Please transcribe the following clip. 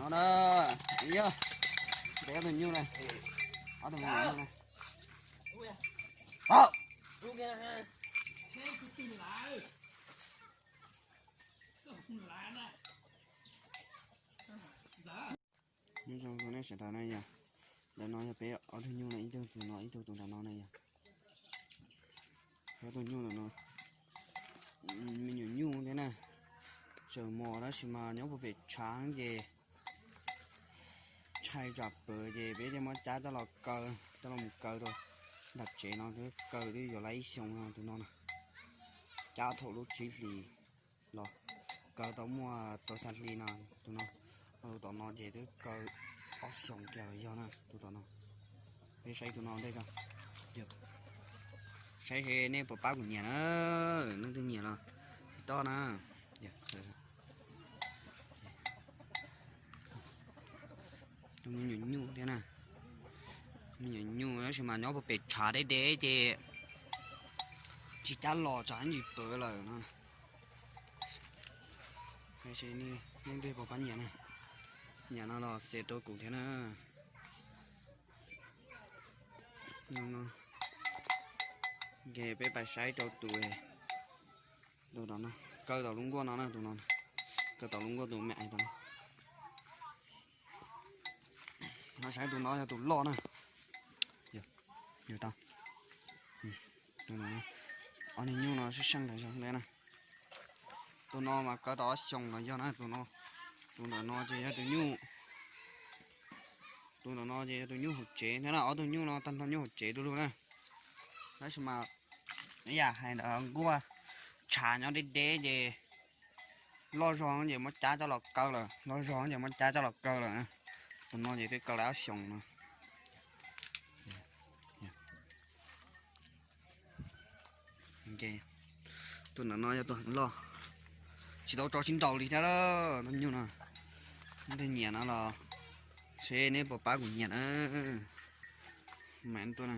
No na, yog, de ob tug nyuj na, ob tug me nyuam nyuj na. Nyob zoo nej sawv daws na yog, ntawm no yog peb ob tug nyuj na, ib tug tus no, ib tug tus nram no na yog. Ob tug nyuj ntawm no, me nyuam nyuj thiab na, tseem mos tab sis mas nyob puag pem tshav ces ntshai tsam pwv ces peb thiaj muab cab coj los kaw, coj los mus kaw rau nram tsev no, twb kaw twb yuav lawm ib xyoos no tus no na. Cab thaum lub tsib hlis los kaw tau muaj rau xya hli no tus no. Tus tom no ces twb kaw ob xyoos kiag los yog na tus tom no. Peb saib tus no ntej tso, saib seb nej puas pab kuv nyiam na, leej twg nyiam los tib toj na. Tus me nyuam nyuj thiab na, me nyuam nyuj tab sis mas nyob puag pem tshav deb deb ces tsis cab los tsam ntsis pwv lawm no. Leej twg puas pab nyiam na, nyiam no los share rau kuv thiab na. Ces peb pais saib rau tus, tus tom no, kaw tom lub nkuaj no na, tus no, kaw tom lub nkuaj tus me ais tom no. No saib tus no yog tus loj na. Yog tau. Tus no, ob niag nyuj no sib seej tas zog li na. Tus no mas kaw tau ob xyoos los yog na, tus no, tus ntawm no ces yog tus nyuj, tus ntawm no ces yog tus nyuj hauv tsev thiab na, ob tug nyuj no tag nrho nyuj hauv tsev du lug na. Tab sis mas yam hais ntawd nkuaj tshav nyob deb deb ces loj zog ces muab cab coj los kaw lawm, loj zog ces muab cab coj los kaw lawm. Tus no ces twb kaw lawm ob xyoos no. Tus ntawm no yog tus heev loj, tsis tau tso sib nraus li thiab, tus nyuj no. Leej twg nyiam no los seb neb puas pab kuv nyiam na. Mas tuaj na.